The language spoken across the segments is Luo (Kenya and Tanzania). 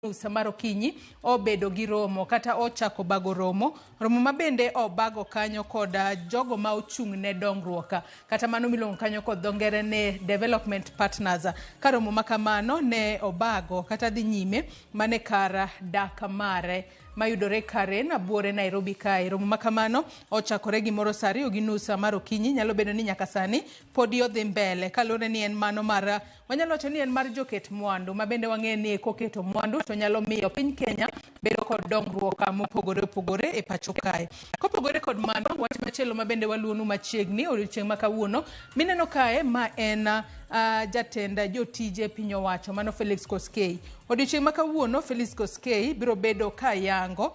Nus mar okinyi obedo gi romo kata ochako bago romo, romo ma bende obago kanyo kod jogo ma ochung' ne dongruok kata mano miluongo kanyo kod dho ngere ni development partners. Ka romo ma kamano ne obago kata dhi nyime mane kar dak mare mayudore Karen buore Nairobi kae. Romo ma kamano ochakore gimoro saa 2:30 mar okinyi, nyalo bedo ni nyaka sani podi odhi mbele kaluwore ni en mano mar wanyalo wacho ni en mar joket mwandu ma bende wang'eyo ni koketo mwandu to nyalo miyo piny Kenya bedo kod dongruok mopogore opogore e pacho kae. Kopogore kod mano, wach machielo ma bende waluonu machiegni odiochieng' ma kawuono mineno kae ma en jatend jotije piny owacho mano Felix Koskei. Odiochieng' ma kawuono Felix Koskei biro bedo ka yango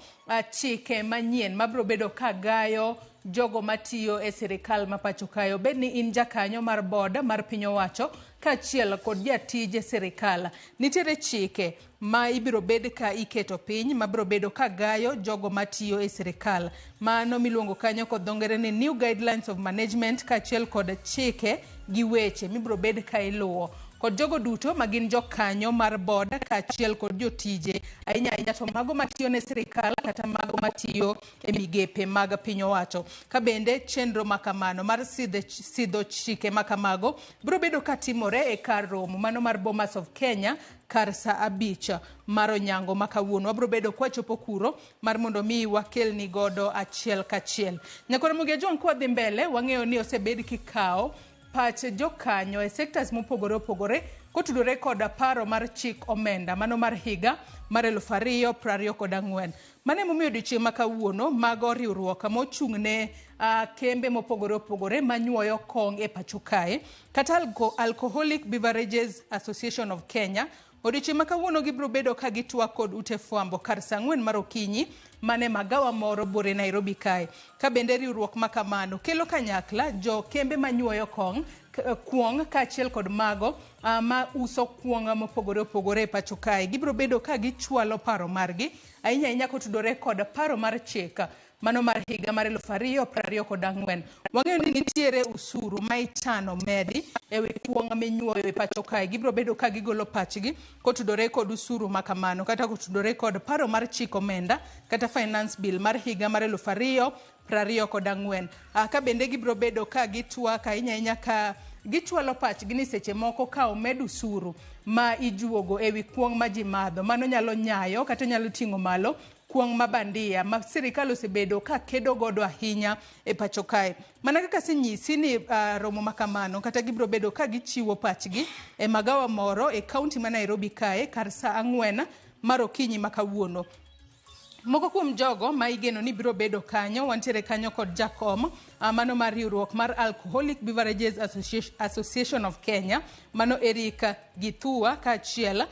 chike manyien mabiro bedo ka gayo jogo matiyo e sirikal ma pacho kae. Obed ni in jakanyo mar board mar piny owacho kaachiel kod jatij sirikal. Nitiere chike ma ibiro bed ka iketo piny mabiro bedo ka gayo jogo matiyo e sirikal. Mano miluongo kanyo kod dho ngere ni New Guidelines of Management kaachiel kod chike gi weche mibiro bed ka iluwo kod jogo duto ma gin jokanyo mar board kaachiel kod jotije ahinya ahinya to mago matiyo ne sirikal kata mago matiyo e migepe mag piny owacho. Ka bende chenro makamano mar sidho chike makamago biro bedo ka timore e kar romo mano mar Bomas of Kenya kar saa 5 mar onyango ma kawuono. Wabiro bedo kwachopo kuro mar mondo mi wakelni godo achiel kachiel. Nyakoro Ramogi Ajwang' kwadhi mbele wang'eyo ni osebed kikawo pach jokanyo e sectors mopogore opogore kotudore kod paro mar chik omenda mano mar higa mar 2024. Mano emomiyo odiochieng' ma kawuono mago riwruok mochung' ne kembe mopogore opogore manyuoyo kong' e pacho kae kata Alcoholic Beverages Association of Kenya. Odiochieng' ma kawuono gibiro bedo ka gitwak kod ute fwambo kar saa 4 mar okinyi mane magawa moro buore Nairobi kae. Ka bende riwruok ma kamano kelo kanyakla jo kembe manyuoyo kong' kuong' kaachiel kod mago ma uso kuong' mopogore opogore e pacho kae. Gibiro bedo ka gichwalo paro margi ahinya ahinya kotudore kod paro mar chik mano mar higa mar 2024. Wang'eyo ni nitiere usuru ma ichano medi ewi kuong' minyuoyo e pacho kae. Gibiro bedo ka gigolo pachgi kotudore kod usuru ma kamano kata kotudore kod paro mar chik omenda kata finance bill mar higa mar 2024. Ka bende gibiro bedo ka gitwak ahinya ahinya ka gichwalo pachgi ni seche moko ka omed usuru ma ijuogo ewi kuong' ma ji madho, mano nyalo nyayo kata nyalo ting'o malo kuong' ma bandia ma sirikal osebedo ka kedo godo ahinya e pacho kae. Mana kaka asenyisi ni romo ma kamano kata gibiro bedo ka gichiwo pachgi e magawa moro e kaunti ma Nairobi kae kar saa 4 mar okinyi ma kawuono. Moko kuom jogo ma igeno ni biro bedo kanyo, wantiere kanyo kod jakom mano mar riwruok mar Alcoholic Beverages Association of Kenya, mano Eric Githua kaachiel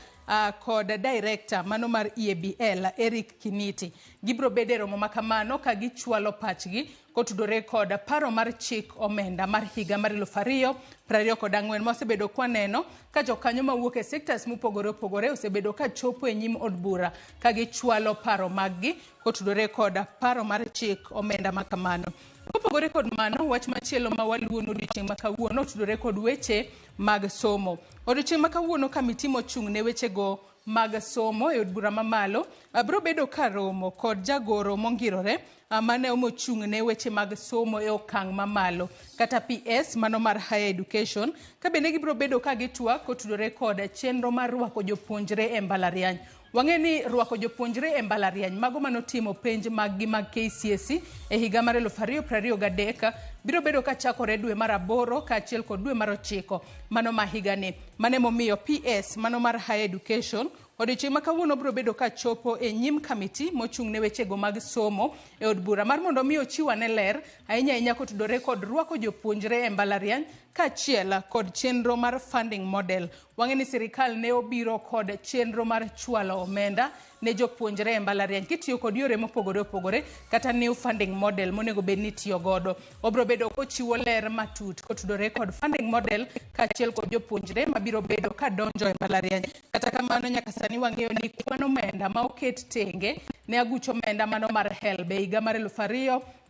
kod director mano mar EABL Eric Kiniti. Gibiro bedo e romo ma kamano ka gichwalo pachgi kotudore kod paro mar chik omenda mar higa mar 2024 ma osebedo kwaneno ka jokanyo mawuok e sectors mopogore opogore osebedo ka chopo e nyim od bura ka gichwalo paro maggi kotudore kod paro mar chik omenda ma kamano. Kopogore kod mano, wach machielo ma waluwo odiochieng' ma kawuono otudore kod weche mag somo. Odiochieng' ma kawuono kamiti mochung' ne wechego mag somo e od bura mamalo biro bedo ka romo kod jagoro mongirore mane mochung' ne weche mag somo e okang' mamalo kata PS mano mar higher education, ka bende gibiro bedo ka gitwak kotudore kod chenro mar rwako jopuonjre e mbalariany. Wang'eyo ni rwako jopuonjre e mbalariany mago manotimo penj maggi mag KCSE e higa mar 2023 biro bedo ka chakore dwe mar 8 kaachiel kod dwe mar 9 mano ma higani. Mano emomiyo PS mano mar higher education odiochieng' ma kawuono biro bedo ka chopo e nyim kamiti mochung' ne wechego mag somo e od bura mar mondo mi ochiw ane ler ahinya ahinya kotudore kod rwako jopuonjre e mbalariany kaachiel kod chenro mar funding model. Wang'eyo ni sirikal ne obiro kod chenro mar chwalo omenda ne jopuonjre e mbalariany kitiyo kod yore mopogore opogore kata new funding model monego bed ni itiyo godo. Obiro bedo kochiwo ler matut kotudore kod funding model kaachiel kod jopuonjre mabiro bedo ka donjo e mbalariany. Kata kamano nyaka sani wang'eyo ni kwan omenda ma oket tenge ne aguch omenda mano mar HELB e higa mar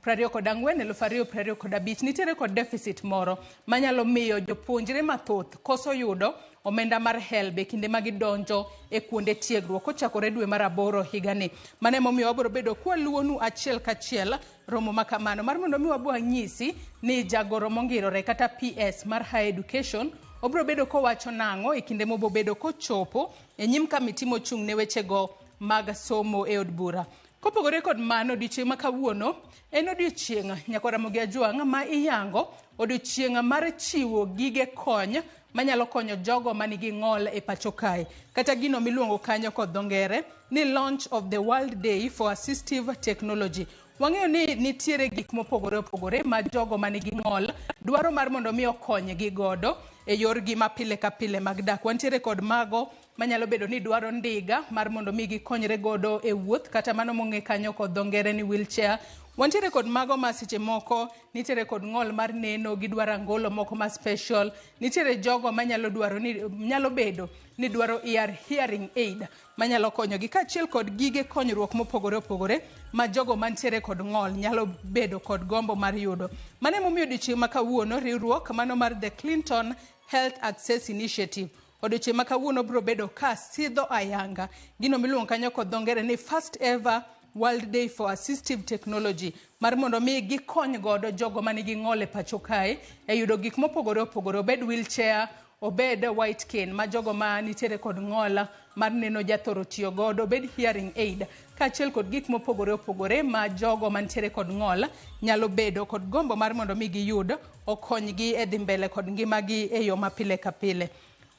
24 2025 nitiere kod deficit moro manyalo miyo jopuonjre mathoth koso yudo omenda mar HELB e kinde ma gidonjo e kuonde tiegruok kochakore dwe mar 8 higani. Mano emomiyo wabiro bedo kwaluwonu achiel kachiel romo ma kamano mar mondo mi wabo wanyisi ni jagoro mongirore kata PS mar Higher Education obiro bedo kowacho nang'o e kinde mobobedo kochopo e nyim kamiti mochung' ne wechego mag somo e od bura. Kopogore kod mano, odiochieng' ma kawuono en odiochieng' Nyakwar Ramogi Ajwang' ma iyango odiochieng' mar chiwo gige kony manyalo konyo jogo manigi ng'ol e pacho kae, kata gino miluongo kanyo kod dho ngere ni launch of the World Day for Assistive Technology. Wang'eyo ni nitiere gik mopogore opogore ma jogo manigi ng'ol dwaro mar mondo mi okonygi godo e yorgi ma pile ka pile mag dak. Wantiere kod mago manyalo bedo ni dwaro ndiga mar mondo mi gikonyre godo e wuoth, kata mano mong'e kanyo kod dho ngere ni wheelchair. Wantiere kod mago ma seche moko nitiere kod ng'ol mar neno, gidwaro angolo moko ma special. Nitiere jogo manyalo dwaro ni nyalo bedo ni dwaro hearing aid manyalo konyogi, kaachiel kod gige konyruok mopogore opogore ma jogo mantiere kod ng'ol nyalo bedo kod gombo mar yudo. Mano emomiyo odiochieng' ma kawuono riwruok mano mar The Clinton Health Access Initiative odiochieng' ma kawuono biro bedo ka sidho ayanga gino miluongo kanyo kod dho ngere ni first ever World Day for Assistive Technology mar mondo mi gikony godo jogo manigi ng'ol e pacho kae e yudo gik mopogore opogore, obed wheelchair, obed white cane ma jogo ma nitiere kod ng'ol mar neno jathoro tiyo godo, obed hearing aid, kaachiel kod gik mopogore opogore ma jogo mantiere kod ng'ol nyalo bedo kod gombo mar mondo mi giyud okonygi e dhi mbele kod ngimagi e yo ma pile ka pile.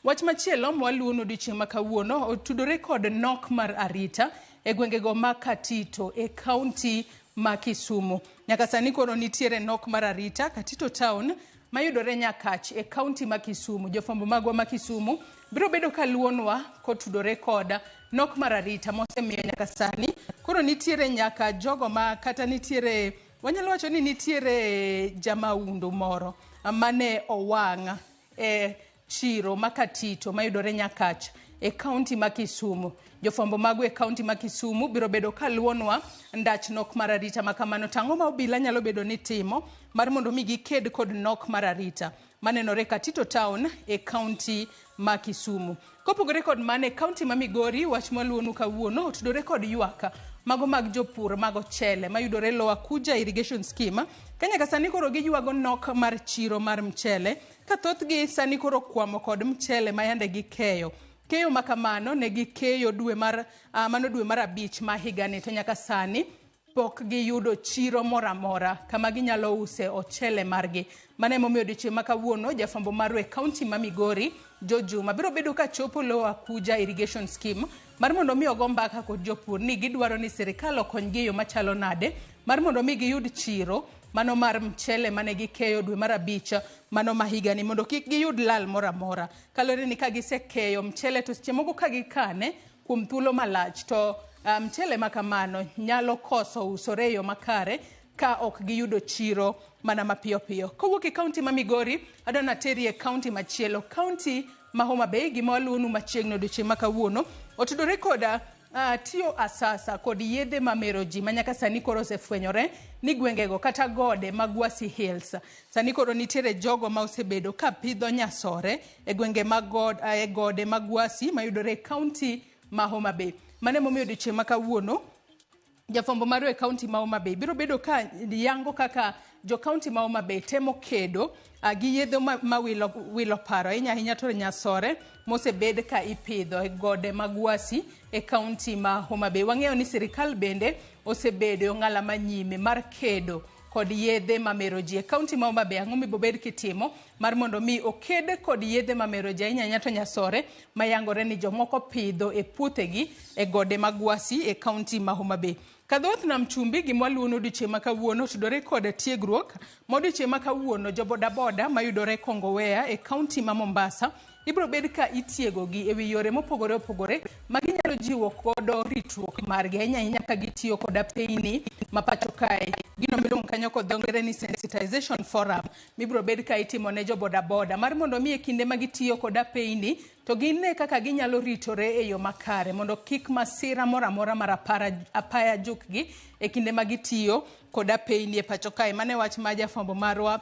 Wach machielo mwaluwono odiochieng' ma kawuono otudore kod nok mar arita e gwengego ma Katito e kaunti ma Kisumu. Nyaka sani koro nitiere nok mar arita Katito town mayudore Nyakach e kaunti ma Kisumu. Jofwambo magwa ma Kisumu biro bedo kaluwonwa kotudore kod nok mar arita mosemiyo nyaka sani koro nitiere nyaka jogo ma kata nitiere wanyalo wacho ni nitiere jamaundu moro mane owang' e chiro ma Katito mayudore Nyakach e kaunti ma Kisumu. Jofwambo mago e kaunti ma Kisumu biro bedo kaluwonwa ndach nok mar arita ma kamano. To ang'o ma obila nyalo bedo ni timo mar mondo mi giked kod nok mar arita manenore Katito town e kaunti ma Kisumu. Kopogore kod mano, e kaunti ma Migori, wach mwaluwonu kawuono otudore kod ywak mago mag jopur mag ochele mayudore Lower Kuja Irrigation Scheme. Ka nyaka sani koro giywago nok mar chiro mar mchele, ka thothgi sani koro kwamo kod mchele ma yande gikeyo. Keyo ma kamano ne gikeyo dwe mar mano dwe mar 5 ma higani, to nyaka sani pok giyudo chiro moro amora kama ginyalo use ochele margi. Mano emomiyo odiochieng' ma kawuono jafwambo marwa e kaunti ma Migori, Joe Juma, biro bedo ka chopo Lower Kuja Irrigation Scheme mar mondo mi ogo mbaka kod jopur ni gidwaro ni sirikal okonygi e yo machalo nade mar mondo mi giyud chiro mano mar mchele mane gikeyo dwe mar 5 mano ma higani, mondo kik giyud lal moro amora. Kaluwore ni ka gisekeyo mchele to seche moko ka gikane kuom thuolo malach to mchele ma kamano nyalo koso usore e yo makare ka ok giyudo chiro mana mapiyo piyo. Kowuok e kaunti ma Migori, adwa nateri e kaunti machielo, kaunti ma Homa Bay. Gima waluwonu machiegni odiochieng' ma kawuono otudore koda tiyo asasa kod yedhe mamero ji ma nyaka sani koro osefwenyore ni gwengego kata gode mag Gwasi Hills. Sani koro nitiere jogo ma osebedo ka pidho nyasore e gwenge mag e gode mag Gwasi mayudore e kaunti ma Homa Bay. Mano emomiyo odiochieng' ma kawuono jafwambo marwa e kaunti ma Homa Bay biro bedo ka yango kaka jo kaunti ma Homa Bay temo kedo gi yedhe ma wilo paro ahinya ahinya to nyasore mosebed ka ipidho e gode mag Gwasi e kaunti ma Homa Bay. Wang'eyo ni sirikal bende osebedo e ong'ala manyime mar kedo kod yedhe mamero ji e kaunti ma Homa Bay. Ang'o mibobed kitimo mar mondo mi oked kod yedhe mamero ji ahinya ahinya to nyasore mayangore ni jomoko pidho e puothegi e gode mag Gwasi e kaunti ma Homa Bay. Kadhoth Nam Chumbi, gima waluwono odiochieng' ma kawuono otudore kod tiegruok ma odiochieng' ma kawuono jo bodaboda mayudore Kongowea e kaunti ma Mombasa ibiro bed ka itiegogi e wi yore mopogore opogore ma ginyalo jiwo godo ritruok margi ahinya ahinya ka gitiyo kod apeyni ma pacho kae. Gino miluongo kanyo kod dho ngere ni sensitization forum mibiro bed ka itimo ne jo bodaboda mar mondo mi e kinde ma gitiyo kod apeyni to gine kaka ginyalo ritore e yo makare mondo kik masira moro amora mar apara, apaya jukgi e kinde ma gitiyo kod apeyni e pacho kae. Mano e wach ma jafwambo marwa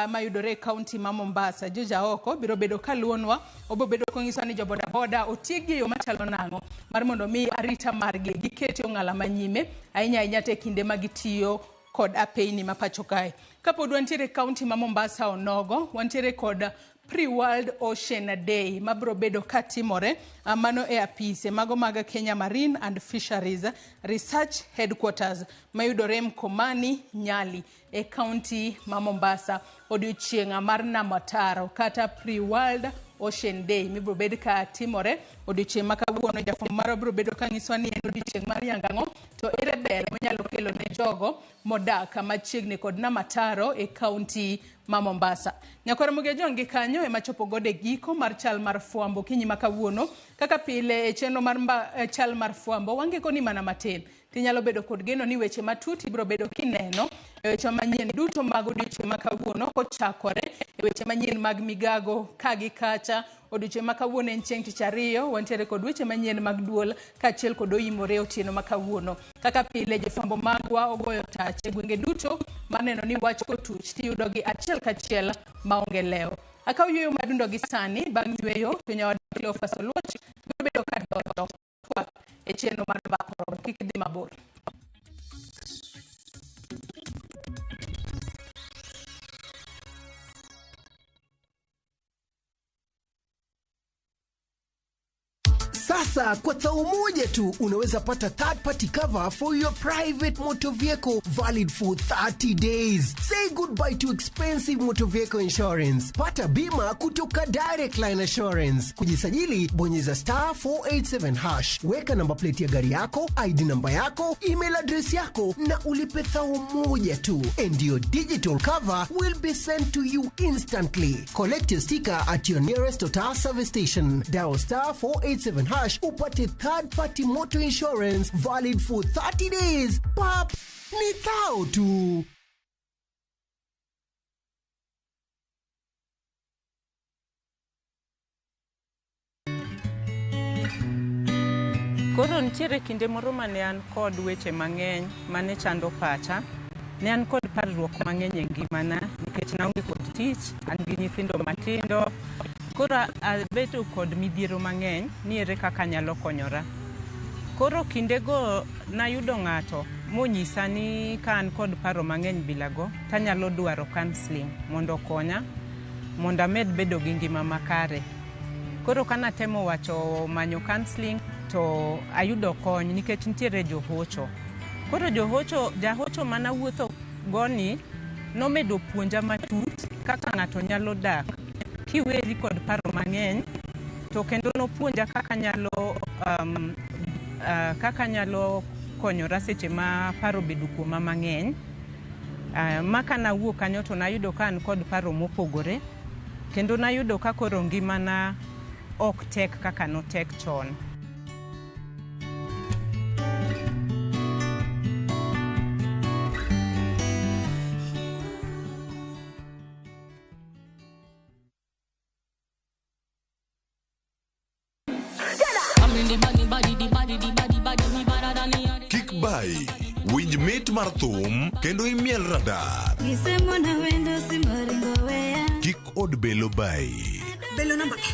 mayudore e kaunti ma Mombasa, George Aoko, biro bedo kaluonwa. Obiro bedo konyisowa ni jo bodaboda otiegi e yo machalo nang'o mar mondo mi arita margi giketi ong'ala manyime ahinya ahinya to e kinde ma gitiyo kod apeyni ma pacho kae. Kapod wantiere e kaunti ma Mombasa onogo, wantiere kod Pre-World Ocean Day mabiro bedo katimore mano e apise mago mag Kenya Marine and Fisheries Research Headquarters mayudore Mkomani, Nyali e kaunti ma Mombasa. Odiochieng' mar Nam Ataro kata Pre-World Ocean Day mibiro bed ka timore odiochieng' ma kawuono. Jafwambo marwa biro bedo ka nyisowa ni en odiochieng' mar yango ang'o to ere ber monyalo kelo ne jogo modak machiegni kod Nam Ataro e kaunti ma Mombasa. Nyakwar Ramogi Ajwang' gi kanyo ema chopo godo e giko mar chal mar fwambo okinyi ma kawuono. Kaka pile e chenro mar mba, chal mar fwambo wangeko ni mana matin. Tinyalo bedo kod geno ni weche matut ibiro bedo kineno e weche manyien duto mag odiochieng' ma kawuono kochakore e weche manyien mag migago ka gi kacha. Odiochieng' ma kawuono en chieng' tich ariyo, wantiere kod weche manyien mag duol kaachiel kod oimore otieno ma kawuono. Kaka pile jofwambo magwa ogoyo tach e gwenge duto maneno ni wach kotuch tiyudogi achiel kachiel maonge lewo. Akaw yueyo madundo gi sani bang' yueyo to nyawadwa Cleophas Oluoch biro bedo ka donjo twak e chenro mar Mbaka Oromo. Kik idhi mabor. Sasa kwa thao moja tu unaweza pata third party cover for your private motor vehicle valid for 30 days. Say goodbye to expensive motor vehicle insurance. Pata bima kutoka Direct Line Assurance. Kujisajili, bonyeza star 487 hash. Weka namba plate ya gari yako, ID namba yako, email address yako na ulipe thao moja tu. And your digital cover will be sent to you instantly. Collect your sticker at your nearest Total service station. Dial star 487 hash upate third party motor insurance valid for 30 days. Pap, ni thao tu. Koro nitiere kinde moro mane an kod weche mang'eny mane chando pacha. Ne an kod parruok mang'eny e ngimana nikech naonge kod tich, an gi nyithindo matindo. Koro abedo kod midhiero mang'eny ni ere kaka anyalo konyora. Koro kindego nayudo ng'ato monyisa ni ka an kod paro mang'eny bilago tanyalo dwaro counselling mondo okonya mondo amed bedo gi ngima makare. Koro kanatemo wacho manyo counselling to ayudo kony nikech nitiere johocho. Koro johocho, jahocho manawuotho go ni nomedo puonja matut kaka ng'ato nyalo dak kiweri kod paro mang'eny to kendo nopuonja kaka anyalo kaka anyalo konyora seche ma paro obedo kuoma mang'eny. Ma kanawuok kanyo to nayudo ka an kod paro mopogore kendo nayudo ka koro ngimana ok tek kaka notek chon. Kik bayi, winj mit mar thum kendo imiel radar. Kik od belo bayi.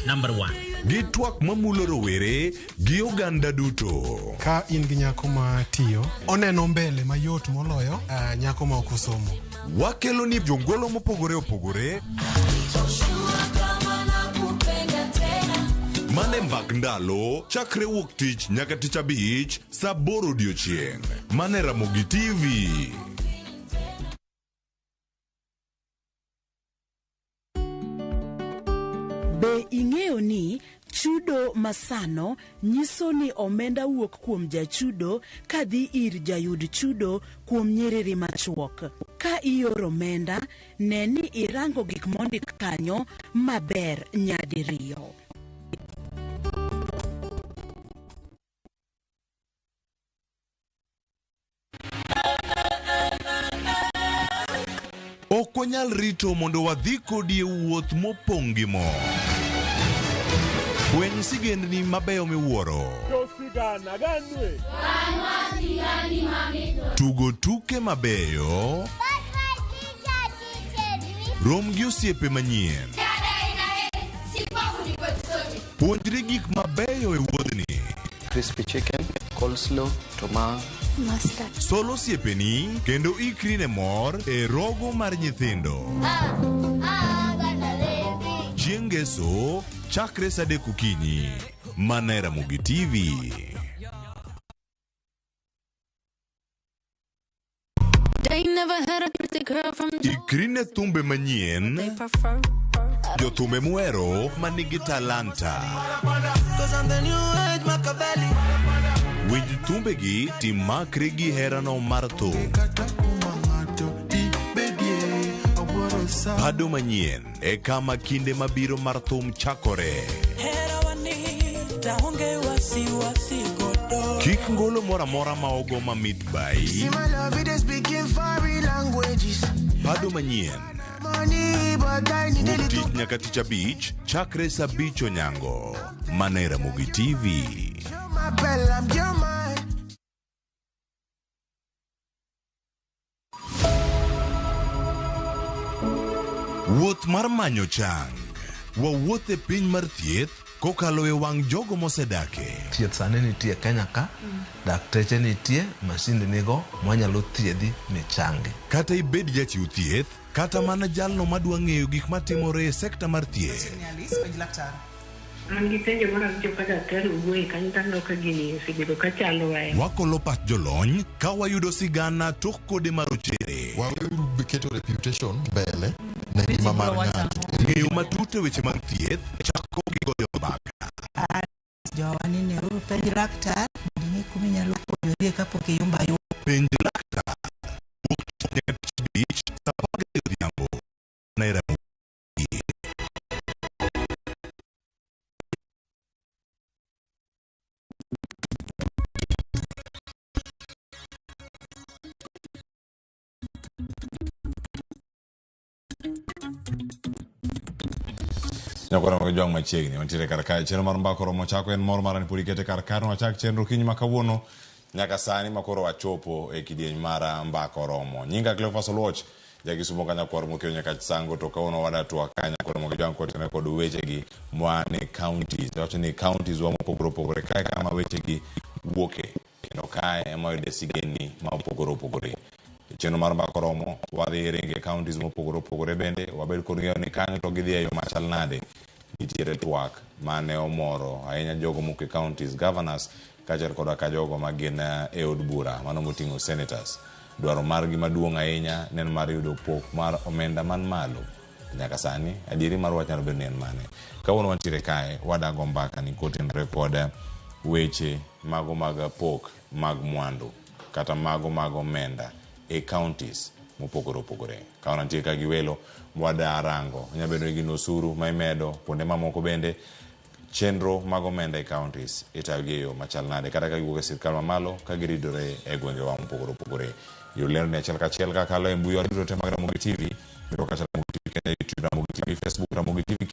Number one. Gi twak mamulo rowere gi oganda duto. Ka in gi nyako ma tiyo, oneno mbele mayot moloyo nyako ma ok osomo. Wakelo ni jongolo mopogore opogore. Mane mbak ndalo chakre wuok tich nyaka tich abich saa aboro odiochieng'. Mane Ramogi TV. Be ing'eyo ni chudo masano nyiso ni omenda wuok kuom jachudo kadhi ir jayud chudo kuom nyiriri machuok? Ka ioro omenda, ne ni irango gik mondik kanyo maber nyadiriyo. Ok wanyal rito mondo wadhi kodi e wuoth mopong' gi mor. Fweny sigendni mabeyo miwuoro. Tugo tuke mabeyo. Rom gi osiepe manyien. Puonjri gik mabeyo e wuodhni. Crispy chicken, coleslaw, tomato. Mustard. Sol osiepeni kendo ikri ne mor e rogo mar nyithindo. Chieng' Ngeso, chakre sa 3 okinyi. Mana e Ramogi TV. They never had a pretty girl from Ikri ne thumbe manyien, jothumbe muhero ma nigi talanta. Winj thumbegi timakri gi herano mar thum. Pado manyien e kama kinde mabiro mar thum chakore. Kik ngolo moro amora ma ogo mamit bai. Pado manyien. Wuok tich nyaka tich abich, chakre sa 5 onyango. Mana e Ramogi TV. Wuoth mar manyo chang. Wawuoth e piny mar thieth kokalo e wang' jogo mosedake. Thieth sani nitie Kenya ka, dakteche nitie, masinde nigo mwanyalo thiedhi michangi. Kata ibed jachiw thieth, kata mana jalno madwa ng'eyo gik matimore e sekta mar thieth. An gi penjo mar awinjo ka daktari owuoye kanyo to aneno ka gini osebedo ka chandowa e Wakolo pach jolony ka wayudo sigana tok kode marochere. Waweuru keto reputation mbele ne ngima mar ng'ato. Ng'eyo matut e weche mag thieth chako gi goyo mbaka. Jowa ni neuru penj laktar mondo ing'e kuma inyalo konyorie kapok iyumbo ayumba. Penj laktar. Wuok tich nyaka tich abich sa 12 odhiambo. Naira. Nyakoro mag jwang' machiegni wantiere kar kae chenro mar mbaka oromo chako en mor mara ni pod ikete kar kar wachak chenro kinyi ma kawuono nyaka sani ma koro wachopo e kidieny mar mbaka oromo. Nyinga Cleophas Oluoch jakisumo ka nyakwar mokiewo nyaka Sango to kawuono wada twak ka nyakwar mag jwang' kotenore kod wechegi mwane counties. Wacho ni counties wa mopogore opogore kae kama wechegi wuoke kendo kae ema wayude sigendni ma opogore opogore. Chenro mar mbaka oromo wadhi ringe counties mopogore opogore bende wabed kod ng'eyo ni kanyo to gidhi e yo machal nade. Nitiere twak mane omoro ahinya jogo mowuok e counties governors kaachiel koda ka jogo ma gin e od bura mano moting'o senators. Dwaro margi maduong' ahinya ne en mar yudo pok mar omenda man malo. Nyaka sani adieri mar wach nyalo bedo ni en mane. Kawuono wantiere kae wadago mbaka ni kotenore kod weche mago mag pok mag mwandu kata mago mag omenda e counties mopogore opogore. Kawuono antie ka gi welo mwada rango. Nyalo bedo ni gin osuru ma imedo kuonde mamoko bende chenro mag omenda e counties itayo gi e yo machal nade kata ka giwuok e sirkal mamalo ka giridore e gwengewa mopogore opogore. Yud lendo ni achiel kachiel kakalo e mbui duto te mag Ramogi TV, yudo kacha Ramogi TV Kenya, YouTube Ramogi TV, Facebook Ramogi TV,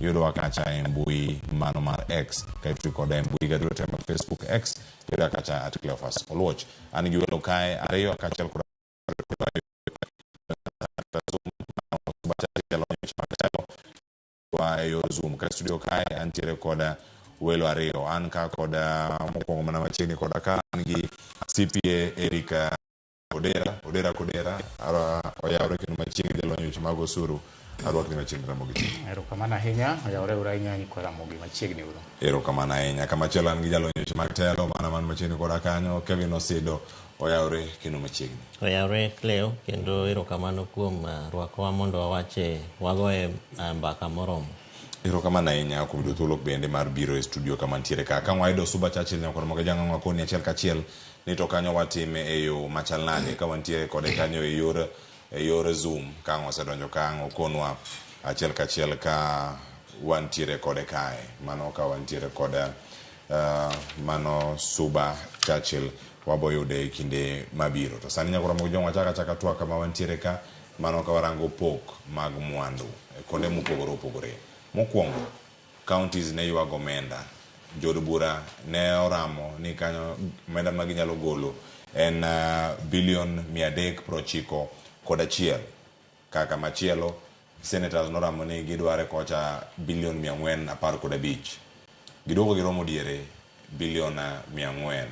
yudowa kacha e mbui mano mar X, kaeto koda e mbui ga duto te mag Facebook X, yudowa kacha at Cleophas Oluoch. An gi welo kae ariyo kaachiel kod e yor Zoom ka studio kae antiere kod welo ariyo. An ka kod mokwongo mana machiegni koda ka an gi CPA Eric Odera, Odera Kodera, oyawore kendo machiegni jalony weche mag osuru. Arwakni machiegni Ramogi TV. Erokamano ahinya, oyawore uru ahinya nyikwa Ramogi machiegni uru. Erokamano ahinya. Kamachielo an gi jalony weche mag telo mana man machiegni koda kanyo Kevin Osido oyawore kendo machiegni. Oyawore Cleo kendo erokamano kuom rwakowa mondo wawache wagoye mbaka moromo. Erokamano ahinya kuom yudo thuolo bende mar biro e studio kama ntiere ka. Ka wayudo Suba Churchill nyakwar Ramogi Jang'o wakoni achiel kachiel ni to kanyo watime e yo machal nade ka wantiere kode kanyo e yor e yor Zoom ka ang' osedonjo ka ang' okonwa achiel kachiel ka wantiere kode kae. Mano ka wantiere kod mano Suba Churchill waboyude e kinde mabiro. To sani nyakwar Ramogi Jang'o wachak achaka twak kama wantiere ka. Mano ka warango pok mag mwandu e kuonde mopogore opogore. Mokwongo, counties ne ywago omenda. Jood bura ne oramo ni kanyo omenda ma ginyalo golo en bilion 391. Kaka machielo, senators noramo ni gidware kocha bilion 415. Giduogo giromo diere bilion 400.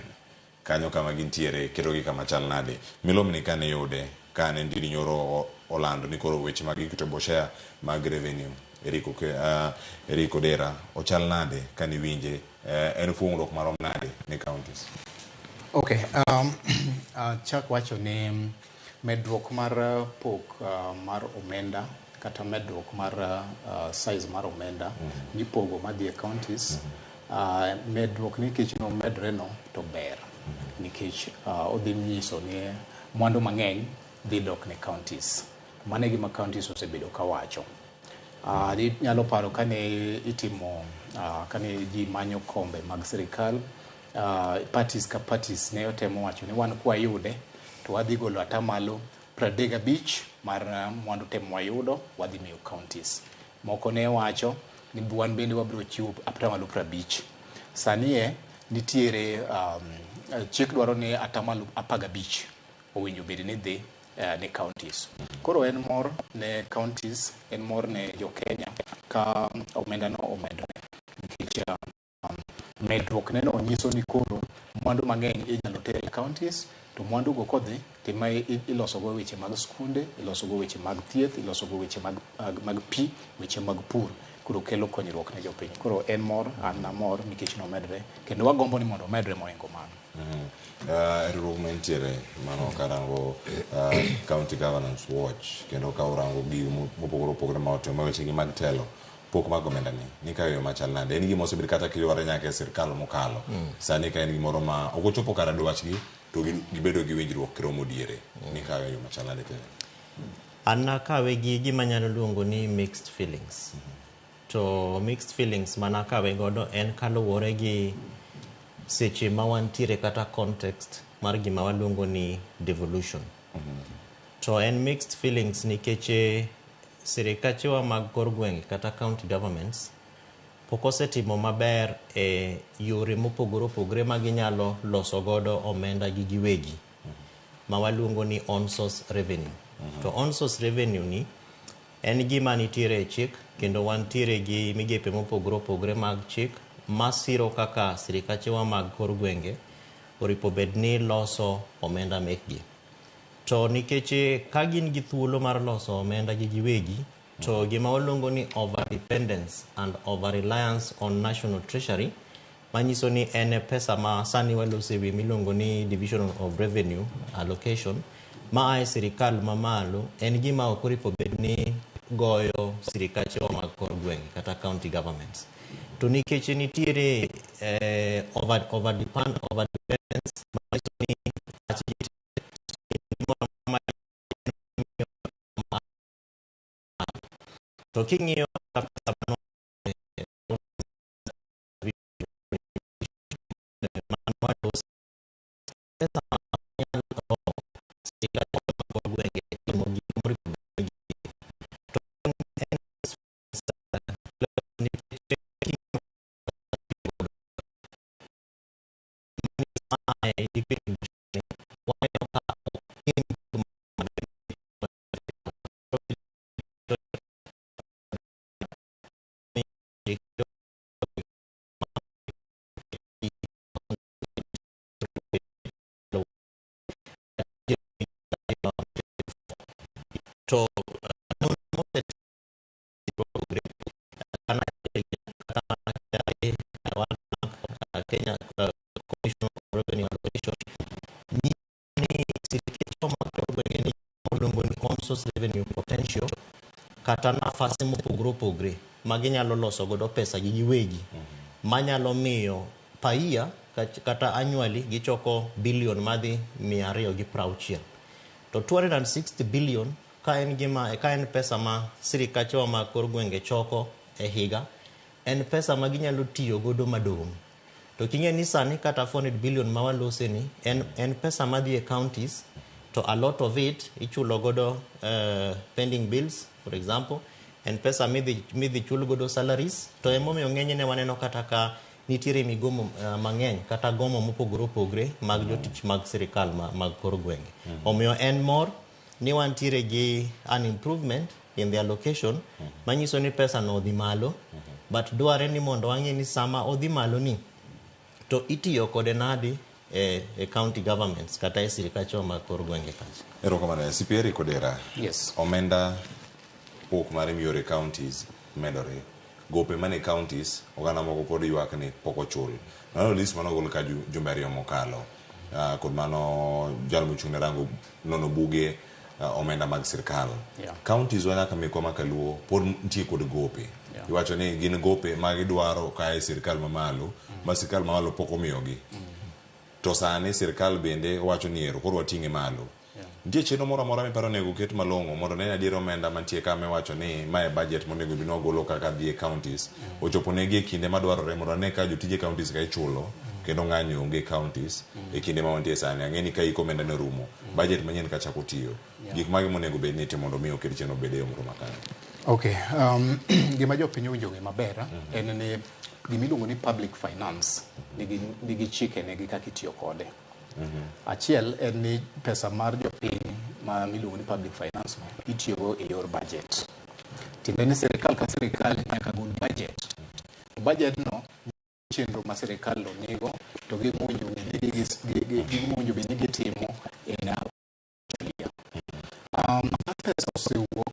Kanyo kama gintiere ketogi kama chal nade? Milomni kane iyude kane Ndindi Nyoro olando ni koro weche mag equitable share mag revenue Eric, Eric Odera ochal nade kane iwinje? En fuong'ruok marom nade ne counties? Okay, chak wacho ni medruok mar pok mar omenda kata medruok mar size mar omenda mipogo madhi e counties, medruok nikech nomedre no to ber nikech odhi nyiso ni mwandu mang'eny dhi dok ne counties. Mano e gima counties osebedo kawacho. Inyalo paro kane itimo kane ji manyo kombe mag sirikal, parties ka parties ne otemo wacho ni wan kwayude to wadhi golo atamalo 35 mar mwandu te mwayudo wadhi miyo counties. Moko ne wacho ni wan bende wabiro chiwo atamalo 50. Sani e nitiere chik dwaro ni atamalo 15 owinjo bed ni dhi ne counties. Koro en mor ne counties, en mor ne jo Kenya ka omenda no omedore nikech medruok neno nyiso ni koro mwandu mang'eny inyalo ter e counties to mwandu go kodhi tima iloso go weche mag skunde, iloso go weche mag thieth, iloso go weche mag pi, weche mag pur. Koro kelo konyruok ne jopiny. Koro en mor, an amor nikech nomedre kendo wagombo ni mondo omedre mohingo mano. Riwruok mantiere mano karango County Governance Watch kendo ka urango gigo mopogore opogore ma otimo weche gi mag telo pok mag omenda ni nikayo yo machal nade? En gima osebet kata kiyware nyaka e sirkal mokalo. Sani ka en gimoro ma ok ochopo kar dwachgi to gibedo gi winjruok kiromo diere. Nikayo yo machal nade Kevin? An nakawe gi gima anyalo luongo ni mixed feelings. To mixed feelings manakawe godo en kaluwore gi seche ma wantiere kata context mar gima waluongo ni devolution. To en mixed feelings nikech sirikachewa mag kor gwenge kata county governments pok osetimo maber e yore mopogore opogore ma ginyalo loso godo omenda gi giwegi ma waluongo ni on source revenue. To on source revenue ni en gima nitiere e chik kendo wantiere gi migepe mopogore opogore mag chik masiro kaka sirikachewa mag kor gwenge oripo bed ni loso omenda mekgi. To nikech ka gin gi thuolo mar loso omenda gi giwegi, to gima waluongo ni over dependence and over reliance on national treasury, manyiso ni en e pesa ma sani walose wi miluongo ni division of revenue allocation ma ae sirikal mamalo, en gima ok oripo bed ni goyo sirikachewa mag kor gwenge kata county governments. To nikech nitiere over dependence, manyiso ni to king'iyo pesa mano to Kenya Commission of Revenue Allocation ni sirikal mag gwenge ni iluongo ni on source revenue potential kata nafasi mopogore opogore ma ginyalo loso godo pesa gi giwegi manyalo miyo per year kata annually gichoko billion madhi 260. To 260 billion ka en gima ka en pesa ma sirikachewa mag kor gwenge choko e higa, en pesa ma ginyalo tiyo godo madong'. To king'e ni sani kata 400 billion ma walose ni en pesa madhi e counties To a lot of it ichulo godo pending bills, for example, en pesa midhi chul godo salaries. To emomiyo ng'enyne waneno kata ka nitiere migomo mang'eny kata gomo mopogore opogore mag jotich mag sirikal mag kor gwenge. Omiyo en mor ni wantiere gi an improvement in the allocation manyiso ni pesa no odhi malo, but dware ni mondo wang'e ni sama odhi malo ni to itiyo kode nadi e county governments kata e sirikacho mag kor gwenge kacha. Erokamano. CP Eric Odera. Yes. Omenda pok mare miore counties medore. Gope mane counties oganda moko pod ywak ni pok ochul. Mano list mane ogol ka jumbe 2 mokalo. Kod mano jal mochung' ne rango nono buge omenda mag sirkal. Counties wa nyaka mekwa ma kaluo pod nitie kod gope. Iwacho ni gin gope ma gidwaro ka e sirkal mamalo, ma sirkal mamalo pok omiyogi. To sani sirkal bende wacho ni ero koro wating'e malo. Nitie chenro moro amora miparo onego ket malong'o mondo ne adier omenda mantie ka miwacho ni mae budget monego bed ni wagolo kaka dhi e counties ochopo negi e kinde madwarore mondo wane ka jotije counties ka ichulo kendo ng'anyo onge e counties e kinde ma wantie sani. Ang'e ni ka hik omenda ne orumo, budget manyien ka chako tiyo. Gik mage monego bed ni itimo mondo mi oket chenro obed e yo moro makare. Okay, gima jopiny owinjo ng'e maber en ni gima iluongo ni public finance nigi chike negi kaka itiyo kode. Achiel en ni pesa mar jopiny ma miluongo ni public finance no itiyogo e yor budget. Tiende ni sirikal ka sirikal nyaka gol budget. To budget no chenro ma sirikal no nigo to gi mowinjo bed ni gitimo e year. Ka pesa osewuok,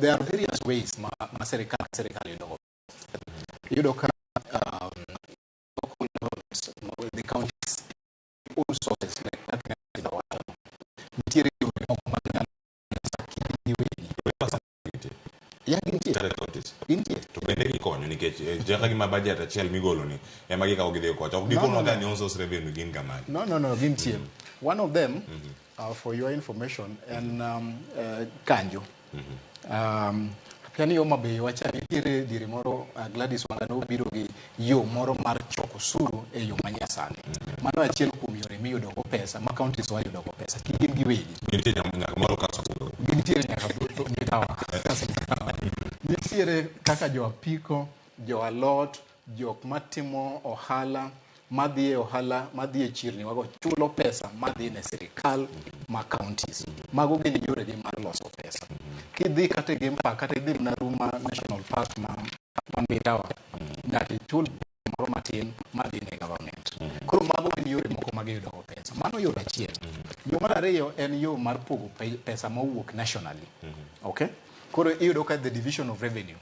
there are various ways ma sirikal yudo. Iyudo ka local governments, the counties, own sources like that. Nitiere yore moko mag nyalo giwegi. Ya gintie. Gintie. To bende gikonyo nikech chaka gima budget achiel migolo ni ema gikawo gidhigo kocha. Ok gikonwa ga ni own source revenue gin ga magi. No, gintie. One of them, for your information, en Kanjo. Kani Homa Bay wacha nitiere diere moro Gladys Wanga nobiro gi yo moro mar choko osuru e yo manyasani. Mano achiel kuom yore miyudo go pesa ma counties wa yudo go pesa gin giwegi. Gintie nyaka moro kaso. Gintiere nyaka mitawa. Nitiere kaka jo apiko, jo alot, jok matimo ohala, madhi e ohala, madhi e chirni wago chulo pesa madhi ne sirikal ma counties. Mago gin yore gi mar loso pesa. Kidhi kata e Game Park, kata idhi Naruma National Park ma Mbitawa, nyaka ichul moro matin madhi ne government. Koro mago gin yore moko ma giyudo go pesa. Mano yo achiel. Yo mar ariyo en yo mar pogo pesa mowuok nationally. Okay? Koro iyudo ka the division of revenue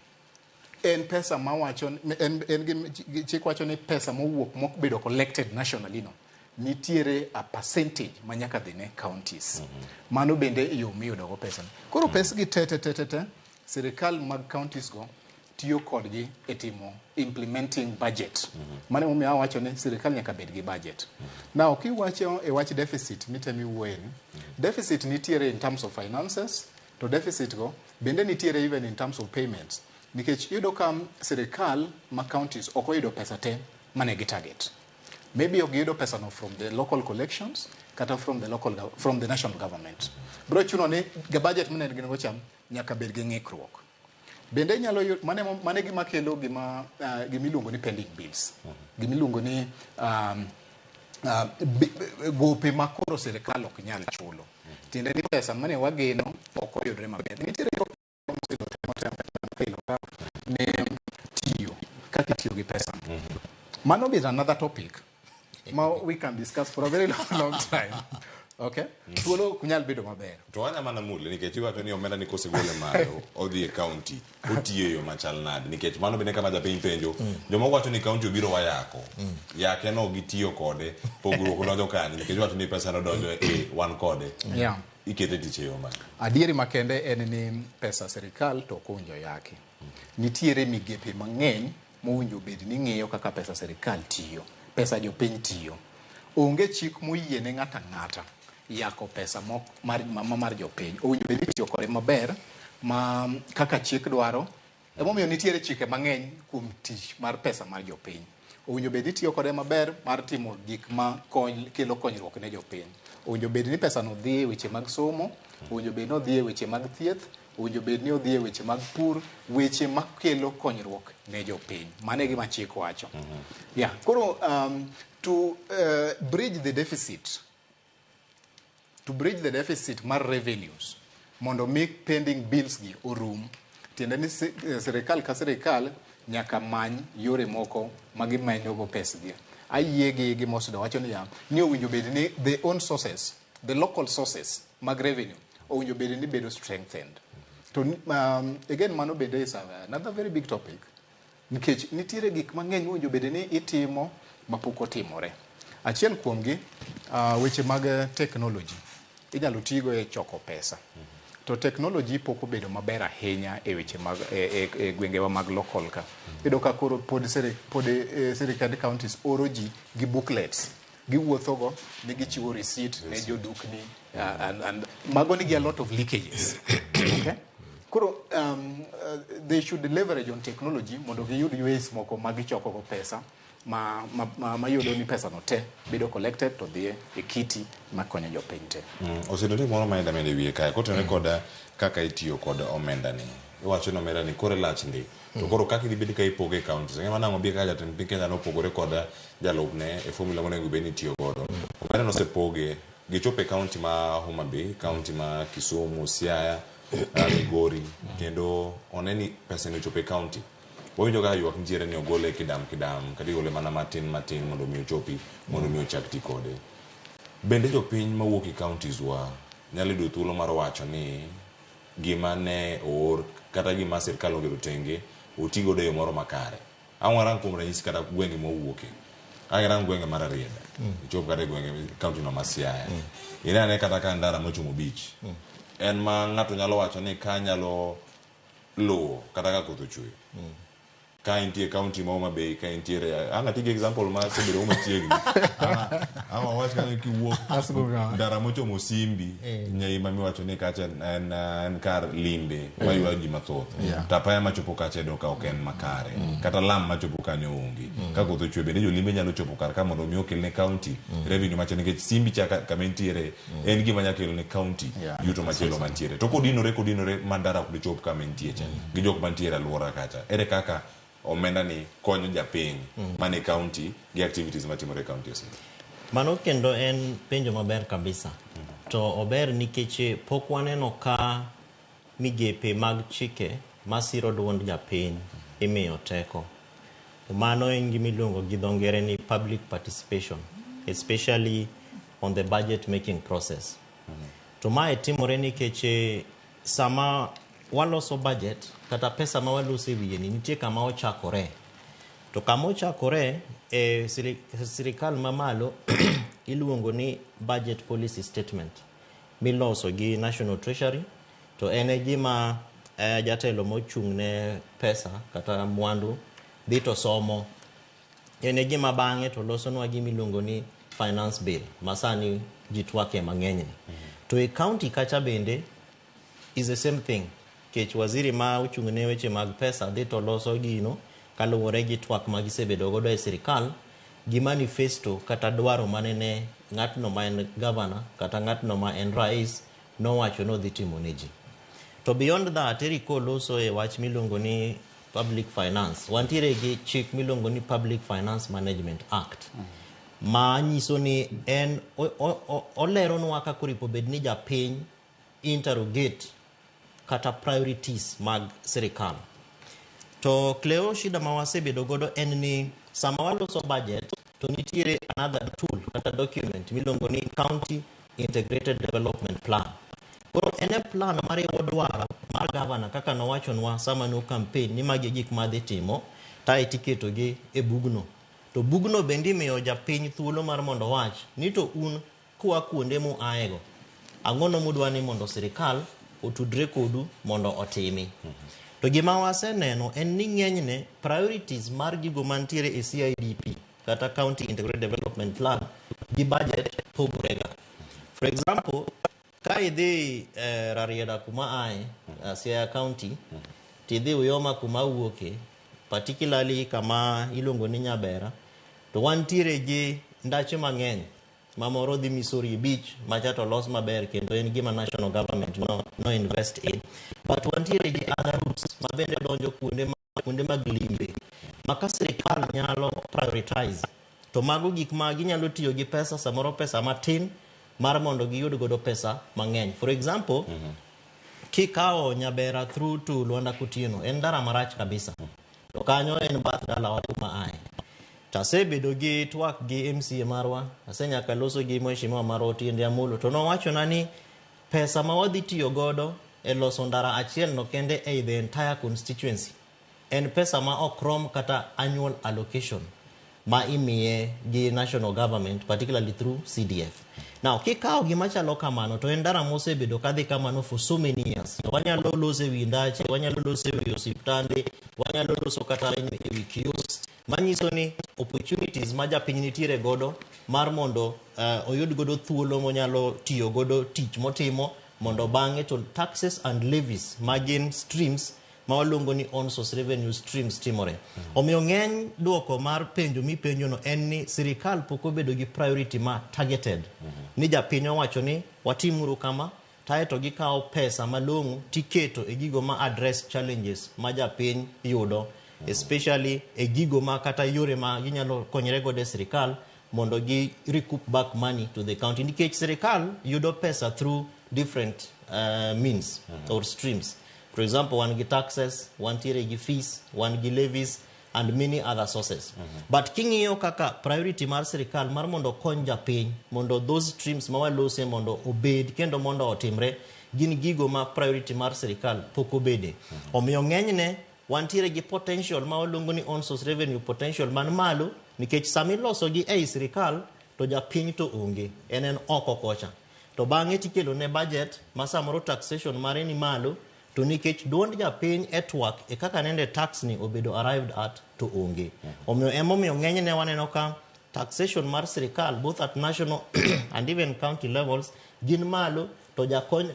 en pesa mawacho en gi chik wacho ni pesa mowuok mokbedo collected nationally no nitiere a percentage ma nyaka dhi ne counties. Mano bende yo miyudo go pesa. Koro pesgi te te te te sirikal mag counties go tiyo kodgi e timo implementing budget. Mano emomiyo awacho ni sirikal nyaka bed gi budget. Now kiwacho e wach deficit mitemi wuoye ni, deficit nitiere in terms of finances, to deficit go bende nitiere even in terms of payments. Nikech iyudo ka sirikal ma counties ok oyudo pesa te mane gi target. Maybe ok giyudo pesa no from the local collections kata from the local from the national government. Bro chuno ni budget mane gin go cham nyaka bed gi ng'ikruok. Bende inyalo mane gima kelo gima gimiluongo ni pending bills. Gimiluongo ni gope ma koro sirikal ok nyal chulo. Tiende ni pesa mane wageno ok oyudre maber. Nitiere ne tiyo kaka itiyo gi pesa. Mano is another topic ma we can discuss for a very long time. Okay? Thuolo ok nyal bedo maber. To wanya mana mule nikech iwacho ni omenda ni kosegole malo odhi e county otiyo e yo machal nade nikech mano bende kama japiny penjo jomoko wacho ni county obiro wayako yake no gitiyo kode pogruok donjo kanye nikech iwacho ni pesa no donjo e wan kode. Ikete tich e yo mane? Adieri makende en ni pesa sirikal to ok owinjo yaki. Nitiere migepe mang'eny mowinjo bed ni ng'iyo kaka pesa sirikal tiyo, pesa jopiny tiyo. Onge chik moyie ne ng'ato ang'ata yako pesa mar jopiny. Owinjo bed ni itiyo kode maber ma kaka chik dwaro. Emomiyo nitiere chike mang'eny kuom tich mar pesa mar jopiny. Owinjo bed ni itiyo kode maber mar timo gik ma kelo konyruok ne jopiny. Owinjo bed ni pesano dhi e weche mag somo, owinjo bed ni odhi e weche mag thieth, owinjo bed ni odhi e weche mag pur, weche makelo konyruok ne jopiny. Mano e gima chik wacho. Yeah. Koro to bridge the deficit, to bridge the deficit mar revenues, mondo mi pending bills gi orum, tiende ni sirikal ka sirikal nyaka many yore moko ma gimanyogo pesgi. Ayie gi gima Osido wacho niya, ni owinjo bed ni the own sources, the local sources mag revenue owinjo bed ni bedo strengthened. To again mano bende is another very big topic. Nikech nitiere gik mang'eny mowinjo bed ni itimo mapok otimore. Achiel kuomgi, weche mag technology inyalo tigo e choko pesa. To technology pok obedo maber ahinya e weche mag e gwengewa mag local ka. Iyudo ka koro pod sirikand counties oro ji gi booklets. Giwuothogo ni gichiwo receipt ne jodukni and mago nigi a lot of leakages. Okay? Koro they should leverage on technology mondo giyud ways moko ma gichoko go pesa ma yudo ni pesa no te bedo collected to dhi e kiti makonyo jopiny te. Osedo ni moro ma ida mende wiye kae kotenore kod kaka itiyo kod omenda ni. Iwacho ni omenda ni kore lach ndi. To koro kaka idhi bed ka ipoge e counties. Ng'e mana obi ka jatend piny Kenya nopogore kod jalupne e formula monego bed ni itiyo godo. Omenda no osepoge gichopo e county ma Homa Bay, county ma Kisumu, Siaya, Migori, kendo one ni pesa ni ochopo e county. Wawinjo ka ywak nitiere ni ogole kidam kidam, kata igole mana matin matin mondo mi ochopi, mondo mi ochak ti kode. Bende jopiny mawuok e counties wa nyalo yudo thuolo mar wacho ni gima ne oor kata gima sirkal oketo tenge oti godo e yo moro makare. Ang' warang kuom ranyisi kata gwenge mwawuoke. Ang' irang gwenge mar Rarieda, ichop kata e gwenge county no ma Siaya. Ine ane kata ka ndara mochomo beach. En ma ng'ato nyalo wacho ni ka nyalo luwo kata ka koth ochwe. Ka intie county ma Homa Bay, ka intiere, ang' ati gi example ma asebedo go machiegni. Ang' awach kanyo kiwuok ndara mochomo Simbi, Nyaima miwacho ni kacha en kar limbe maywayo ji mathoth. To apaya machopo kacha iyudo ka ok en makare. Kata lam machopo kanyo onge. Ka koth ochwe bende jolimbe nyalo chopo kar ka mondo mi okel ne county revenue macha nikech Simbi cha kama entiere en gima nyalo kelo ne county yuto machielo mantiere. To kodinore ma ndara ok dichop kama entie cha gi jok mantiere alwora kacha. Ere kaka omenda ni konyo japiny mane county gi activities matimore e county osiro? Mano kendo en penjo maber kabisa. To ober nikech pok waneno ka migepe mag chike masiro duond japiny imiyo teko. Mano en gima iluongo gi dho ngere ni public participation, especially on the budget making process. To mae timore nikech sama waloso budget kata pesa ma waloso e wiye ni nitie kama ochakore. To kama ochakore e sirikal mamalo iluongo ni budget policy statement miloso gi National Treasury, to en e gima jatelo mochung' ne pesa kata mwandu dhi to somo. En e gima bang'e to losonwa gima iluongo ni finance bill ma sani ji twake mang'eny ni. To e county kacha bende is the same thing. Kech waziri ma ochung' ne weche mag pesa dhi to loso gino kaluwore gi twak ma gisebedo godo e sirikal gi manifesto kata dwaro manene ng'atno ma en governor kata ng'atno ma en rais nowacho ni odhi timo ne ji. To beyond that, Eric oloso e wach miluongo ni public finance. Wantiere gi chik miluongo ni Public Finance Management Act ma nyiso ni en oleronwa kaka oripo bed ni japiny interrogate kata priorities mag sirikal. To Cleo, shida ma wasebedo godo en ni sama waloso budget to nitiere another tool kata document miluongo ni County Integrated Development Plan. Koro en e plan mariwo dwaro mar gavana kaka nowachonwa sama no campaign ni magi e gik madhi timo, tae tiketogi e bugno. To bugno bende imiyo japiny thuolo mar mondo owach ni to un kua kuonde muaego, ang'ono mudwa ni mondo sirikal otudre kodu mondo otimi. To gima waseneno en ni ng'enyne priorities mar gigo mantiere e CIDP kata County Integrated Development Plan gi budget pogorega. For example, ka idhi Rarieda kuma ae, Siaya County, tidhi Uyoma kuma awuoke, particularly kama iluongo ni Nyabera, To wantiere gi ndache mang'eny ma moro dhi Misori Beach macha to los maber kendo en gima national government no invest in. But wantiere gi other routes ma bende donjo kuonde mag limbe ma ka sirikal nyalo prioritize to mago gik ma ginyalo tiyo gi pesa, samoro pesa matin mar mondo giyud godo pesa mang'eny. For example, kikawo Nyabera through to Luanda Kotieno en ndara marach kabisa. To kanyo en bath dalawa kuma aye. To asebedo gi twak gi MCA marwa, asenyaka loso gi mheshimiwa marwa Otiende Amolo, to nowachona ni pesa ma wadhi tiyo godo e loso ndara achiel no kende ei the entire constituency en pesa ma ok rom kata annual allocation ma imiye gi national government, particularly through CDF. Now, kikawo gima chalo kamano to en ndara mosebedo kadhi kamano for so many years. Wanyalo loso ewi ndache, wanyalo loso ewi osiptande, wanyalo loso kata ewi kiosks, manyiso ni opportunities ma japiny nitiere godo mar mondo oyud godo thuolo monyalo tiyo godo tich motimo, mondo bang'e to taxes and levies ma gin streams ma waluongo ni own source revenue streams timore. Omiyo ng'eny duoko mar penjo mipenjo no en ni sirikal pok obedo gi priority ma targeted. Ni japiny owacho ni watimuru kama, taeto gikawo pesa malong'o tiketo e gigo ma address challenges ma japiny yudo, especially e gigo ma kata yore ma ginyalo konyre godo e sirikal mondo gi recoup back money to the county. Nikech sirikal yudo pesa through different means or streams. For example, wan gi taxes, wantiere gi fees, wan gi levies and many other sources. But king'iyo kaka priority mar sirikal mar mondo okony japiny, mondo those streams ma walose mondo obed kendo mondo otimre, gin gigo ma priority mar sirikal pok obede. Omiyo ng'enyne wantiere gi potential ma waluongo ni own source revenue potential man malo, nikech samiloso gi ei sirikal to japiny to onge, en oko kocha. To bang'e tikelo ne budget ma samoro taxation mare ni malo, to nikech duond japiny e twak e kaka nende tax ni obedo arrived at to onge. Omiyo emomiyo ng'enyne waneno ka taxation mar sirikal both at national and even county levels gin malo, to jakony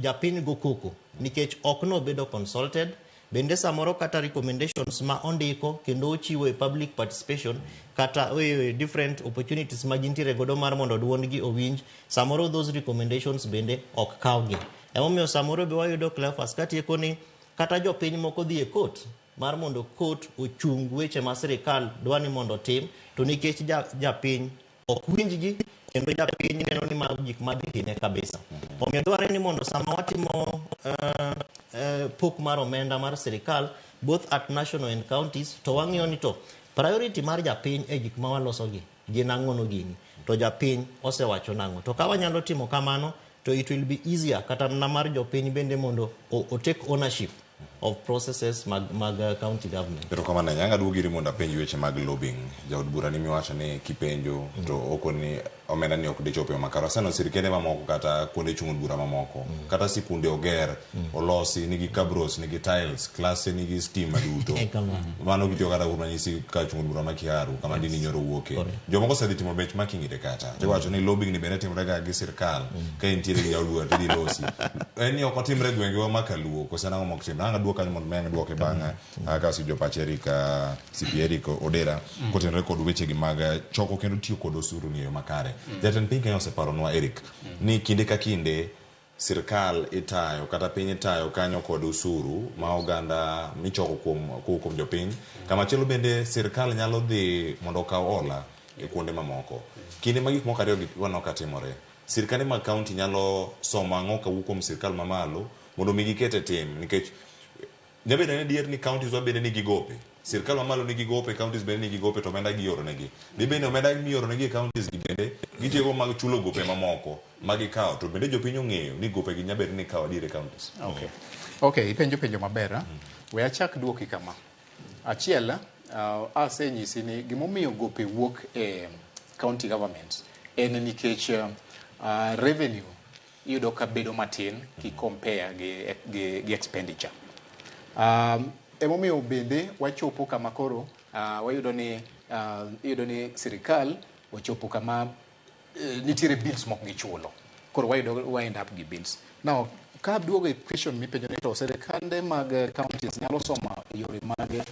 japiny go koko nikech ok nobedo consulted. Bende samoro kata recommendations ma ondiko kendo ochiwo e public participation kata e different opportunities ma gintiere godo mar mondo duondgi owinj, samoro those recommendations bende ok kawgi. Emomiyo samoro be wayudo Cleophas katieko ni kata jopiny moko dhi e court mar mondo court ochung weche ma sirikal dwa ni mondo otim, to nikech japiny ok winjgi kendo japiny neno ni mago gik madhi hinye kabisa. Omiyo dwarore ni mondo sama watimo pok mar omenda mar sirikal both at national and counties, to wang'iyo ni to priority mar japiny e gik ma walosogi gin ang'o no gini, to japiny osewacho nang'o. To ka wanyalo timo kamano to it will be easier kata mana mar jopiny bende mondo o take ownership of processes mag county government. Erokamano ahinya. Ang' aduogo iri mondo apenj weche mag lobbying. Jaod bura ni miwacho ni kipenjo to okoni omenda ni ok dichop e yo makare. Waseneno sirkende mamoko kata kuonde chung' od bura mamoko. Kata sikunde oger, olosi, nigi cabros, nigi tiles, klase nigi stima duto. Mano gitiyo kata kuom ranyisi ka chung' od bura ma Kiharu kama Ndindi Nyoro wuoke. Jomoko osedhi timo benchmarking ire kata. Tiwacho ni lobbying ni bende timore ga gi sirkal ka intiere gi jaod bura tidhi losi. En ni ok otimre e gwengewa ma kaluo koso en ang'o mok timre. Ang' aduok kanyo mondo mi ang' duoke bang'e ka osewinjo pach Eric, CP Eric Odera kotenore kod wechegi mag choko kendo tiyo kod osuru ni e yo makare. Jatend piny Kenya oseparonwa Eric ni kinde ka kinde sirkal itayo kata piny itayo kanyo kod osuru ma oganda michoko kuom kowuok kuom jopiny. Kamachielo bende sirkal nyalo dhi mondo okaw hola e kuonde mamoko. Kinde ma gik moko ariyo gi waneno ka timore, sirkande mag county nyalo somo ang'o kawuok kuom sirkal mamalo mondo mi giket e tim, nikech nyabedo ni adier ni counties wa bende nigi gope. Sirkal mamalo nigi gope, counties bende nigi gope to omenda gioro negi. Dibed ni omenda mioro negi e counties gi bende gitiyogo mag chulo gope mamoko ma gikawo, to bende jopiny ong'eyo ni gope gi nyabedo ni ikawo adier e counties. Okay, ipenjo penjo maber. We achak duoki kama. Achiel, asenyisi ni gimomiyo gope wuok e county government en nikech revenue iyudo ka bedo matin ki compare gi expenditure. Emomiyo bende wachopo kama koro wayudo ni iyudo ni sirikal ochopo kama nitiere bills mok gichulo. Koro wayudo wa end up gi bills. Now, ka duogo e question mipenjo ni to sirikande mag counties nyalo somo yore mage